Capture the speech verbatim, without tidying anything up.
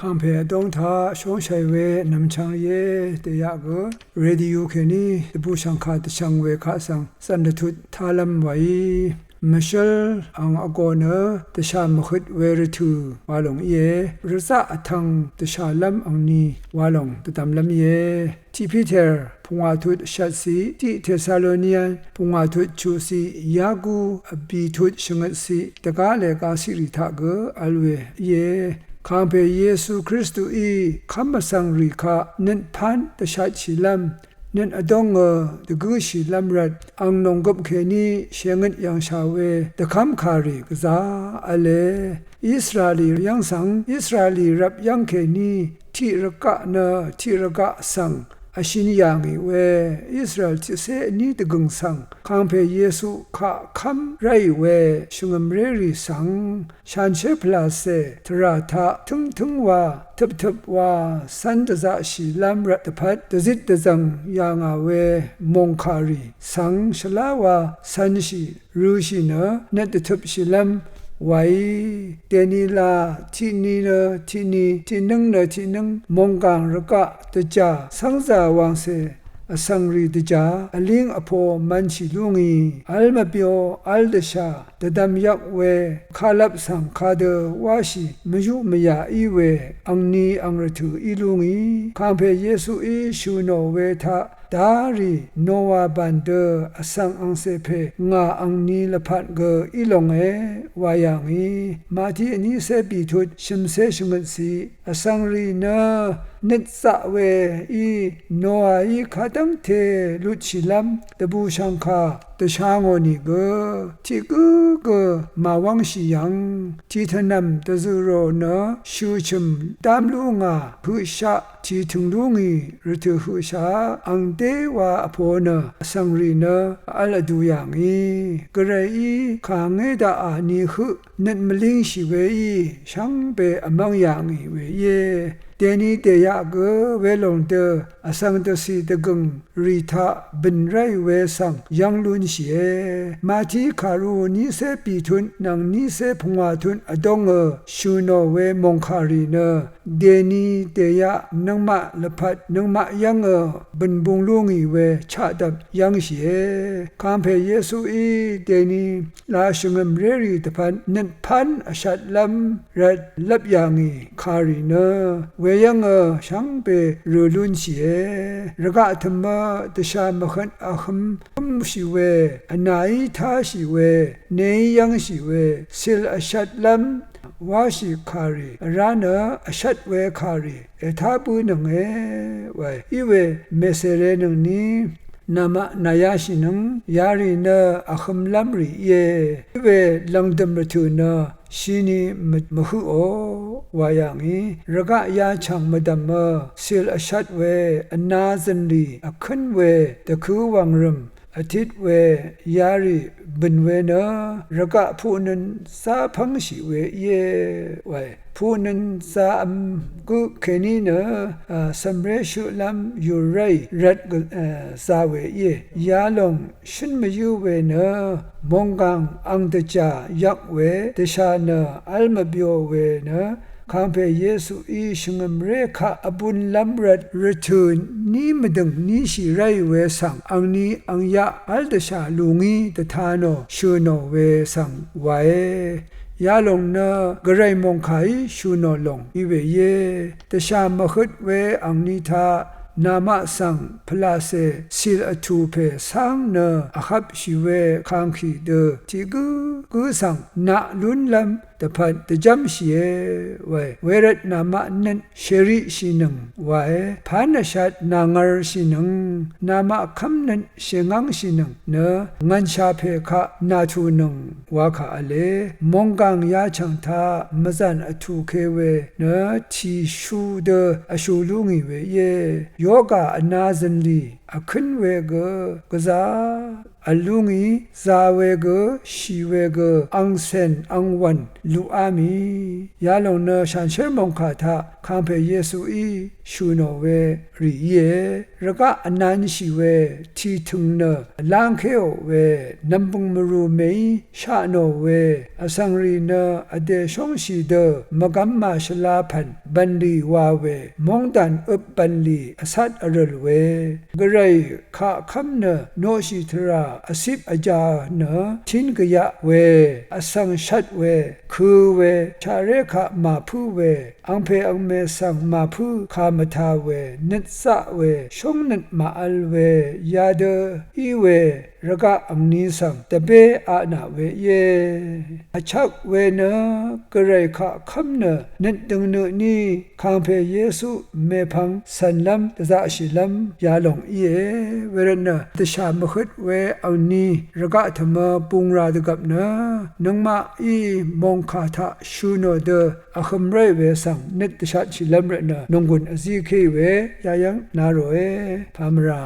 Kàngpè vdóng taq shóngshàì we nv̀mchvng íe. Dèyaq gø radio kèní dvbùshv̀ngkà dvshv̀ng we kaq svng zv̀n dvtut tálv́m wàí. Mvshǿl ang vgò nø dvshà mvhøt we rvtø̀ wa lòng íe. Rvzaq vtvng dvshàlv́m angni wa lòng dvdvmlv́m íe. Tiq Piter pungwà tut shvtciq, tiq Tesalonian pungwà tut chuqciq, Yaku vbì tut shvngøtciq, dvgá lèga ciqrì taq gø vl we íe. Kàngpè Yesu Kristuí kv́m vsvng rì kaq nøt pán dvshatshìlv́m, nøt vdóngø dvgǿshìlv́m rvt, ang nònggøp kèní shèngøt yv̀ngshà we dvkv́mkàrì gvzá v̄le. Israelí yv́ng svng, Israelí rvp yv́ng kèní tiq rvgaq nø tiq rvgaq svng vshøn yà ngì we, Israel tiqcé vní dvgø̀ng svng Kàngpè Yesu kaq kv́m ráì we shvngø̀mrérì svng, shanshér pvlàcè tvrà taq tǿngtǿng wa, tøptøp wa, cv́n dvzaqshìlv́m rvt dvpvt dvzit dvzv̀ng yà ngà we mòngkàrì svng shvlá wa cv̄nshì rø̄shì nø nøt dvtøpshìlv́m wàí. Dèní la tiqni nø tiqni, tiqnǿng nø tiqnǿng mònggàng rvgaq dvjà cv́ngzà wàngcè vsvng rì dvjà vlíng vpo mv̄nshì lú ngì. V́l mvbyo v́l dvshà dvdvm yvk we kalvp svng kadø wáshì mvyuq mvyà í we angni ang rvtø̀ í lú ngì. Kàngpè Yesuí shø̀ nò we taq darì Nowa bàn dø vsvng angcè pè ngà angni lvpat gø í longe wa yà ngì. Mati vnícé bìtut shø̀mcé shvngøtciq, vsvng rì nø nøt zaq weí Nowaí kadv́ngte lutshìlv́m dvbùshv̀ngkà dvsha ngò nìgø tiq gǿ gø màwv́ngshì yv̀ng, tiq tvnv̀m dvzø̀rò nø shø̀ chø̀m dám lú ngà høqshaq tìtø̀ng lú ngì rvtø̀ høqshaq ang dé wa vpo nø vsvng rì nø vl vdu yà ngì. Gvrayí kàngé daqà ni høq nøt mvlíngshì weí shvngbe vmv́ng yà ngì we íe. Dèni dèyaq gø welòng dø vsvng dvcì dvgø̀ng rì taq bø̀n ráì we svng yv́ng lúnshìe. Mati kàru nícé bìtut nvng nícé pungwàtut vdóngø shø̀ nò we mòngkàrì nø dèni dèyaq nøngmaq lvpat nøngmaq yv́ngø bø̀n bung lú ngì we chaqdvp yv́ngshìe. Kàngpè Yesuí dèni la shvngø̀mrérì dvpvt nøt pán vshatlv́m rvt lvp yà ngì kàrì nø weyv́ngø shvngbe rø̀ lúnshìe. Rvgaq tø̀mø dvshà mvhøt vhøm hǿmshì we, vnàí táshì we, neí yv́ngshì we, cìl vshatlv́m wáshì kàrì vrá nø vshat we kàrì ètá bǿnønge wae. Iwe mèsèrenøngni namaq nàyashìnøng yarì nø vhømlv́mrì íe. Iwe lv̀ngdø̀m rvtø̀ nø shini mvhøqò wa yà ngì. Rvgaq yachv̀ng mvdv̀mø cìl vshat we vna zø̀nlì vkǿn we dvkø̄ wàngrø̀m vtit we yarì bø̀n we nø rvgaq puqnøn zá pv́ngshì we íe wae. Puqnøn zá-vm gø kèní nø, a, cv̀mré shøqlv́m yùr ráì rvt gø, a, zá we íe. Yalòng shǿn mvyǿ we nø mònggàng ang dvjà yvk we dvshà nø v́l mvbyo we nø Kàngpè Yesuí shvngø̀mré kaq vbunlv́m rvt rvtø̀ ní mvdø̀ng níshì ráì we svng angni angyaq v́l dvshà lù ngí dvta nò shø̀ nò we svng wae. Yalòng nø gvray mòngkàí shø̀ nò lòng í we íe. Dvshà mvhøt we angni taq namaq svng pvlacè cìl vtù pè cáng nø vhvpshì we kàngkì dø tiq gǿ gǿ svng naq lúnlv́m dvpvt dvjv́mshìe wae. Wervt namaq nøt shèriqshìnøng wae. Pán vshat nàngv̄rshìnøng, namaq kv́mnøt shèngv́ngshìnøng nø ngv̀nshà pè kaq nàtùnøng wa kà v̄le. Mònggàng yachv̀ng taq mvzàn vtùke we nø tìshu dø vshù lú ngì we íe. Yoga vna zø̀nlì vkǿn we gø gvzá vlú ngì zā we gø, shì we gø, angcèn angwv̀n luqá mì. Yalòng nø shànshér mòngkà taq kàngpè Yesuí shø̀ nò we rì íe. Rvgaq vnanshì we tìtø̀ng nø vlángkéò we, nv̀mbø̀ng mvrù mèí sha nò we, vsvng rì nø vdè shóngshì dø mvgvm màshvla pv̀n bv̀nlì wa we, móngdàn øp bv̀nlì vcat vrø̀l we, gvray kaq kv́m nø noqshì tvrà vcip vjā nø tín gvyaq we, vsvng shvt we, kø̄ we, shaqré kaq màpǿ we, angpè angmè svng màpǿ kà mvtā we, nøt zaq we, shóngnøt màvl we, yadø í we, rvgaq angni svng dvbé aqnaq we íe. Vchvk we nø gvray kaq kv́m nø nøt døngnø tní kàngpè Yesu mèpvng cv̀nlv́m dvzaqshìlv́m yalòng íe. Wervtnø dvshà mvhøt we angni rvgaq tø̀mø bungrà dvgvp nø nøngmaqí mòngkà taq shø̀ nò dø vhø̄m ráì we svng nøt dvshatshìlv́m rvtnø nònggùn vzíkéì we yayv́ng na ròe. Pàmvrà